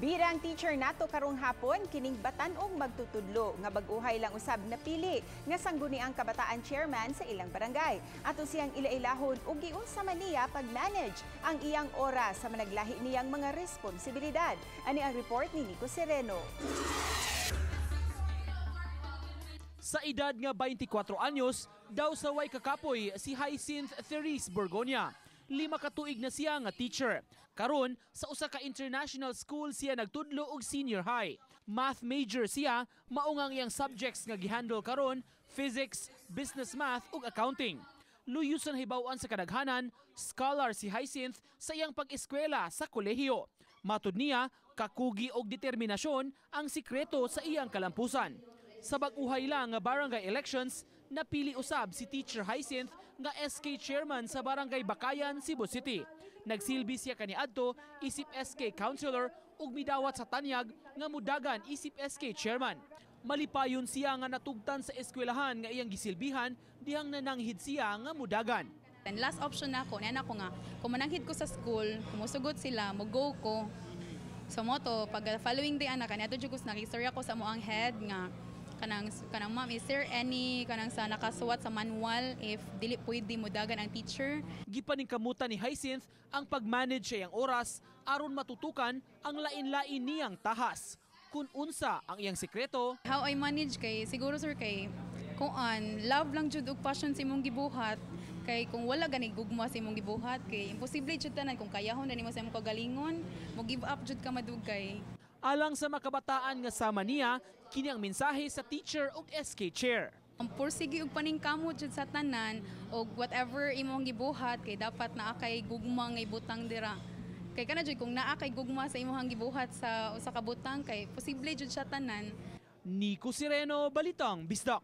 Birang teacher nato karong hapon kining batan-ong magtutudlo nga bag-uhay lang usab napili nga Sangguniang Kabataan chairman sa ilang barangay. Ato siyang ilailahon ug giunsa man niya pag-manage ang iyang oras sa managlahi niyang mga responsibilidad. Ani ang report ni Nico Sereno. Sa edad nga 24 anyos, daw sa way kakapoy si Hyacinth Therese Borgonia. 5 ka tuig na siya nga teacher. Karon sa usa ka international school siya nagtudlo og senior high. Math major siya, mao nga ang iyang subjects nga gihandle karon physics, business math ug accounting. Luyusan hibaw-an sa kadaghanan, scholar si Hyacinth sa iyang pag-eskwela sa kolehiyo. Matud niya, kakugi og determinasyon ang sikreto sa iyang kalampusan. Sa bag-uhay lang nga barangay elections, napili usab si Teacher Hyacinth nga SK chairman sa Barangay Bacayan, Cebu City. Nagsilbi siya kaniadto isip SK councilor ug midawat sa tanyag nga mudagan isip SK chairman. Malipayon siya nga natugtan sa eskwelahan nga iyang gisilbihan dihang nananghid siya nga mudagan. And last option na ako, niyan ako nga, kung mananghid ko sa school, kumusugot sila, mo-go ko. So mo to, pag following day anak, kaniadto jud ko nakistorya ko sa amoang head nga kanang ma'am, is there any kanang sa nakasuwat sa manual if dili pwede mudagan ang teacher? Gipaningkamutan ni Hyacinth ang pag-manage sa iyang oras aron matutukan ang lain-lain niyang tahas. Kung unsa ang iyang sikreto? How I manage kay siguro sir kay kuan love lang jud og passion sa imong gibuhat, kay kung wala gani gugma sa imong gibuhat kay imposible jud tanan. Kung kayahon na nimo sa imong kagalingon, mo give up jud ka madugay. Alang sa makabataan nga sama niya, kini ang mensahe sa teacher ug SK chair. Ang pursige og paningkamot jud sa tanan og whatever imong gibuhat kay dapat naa kay gugma nga ibutang dira. Kay kana jud kung naa kay gugma sa imong gibuhat sa usa ka butang kay posible jud siya tanan. Nico Sireno, Balitang Bisdak.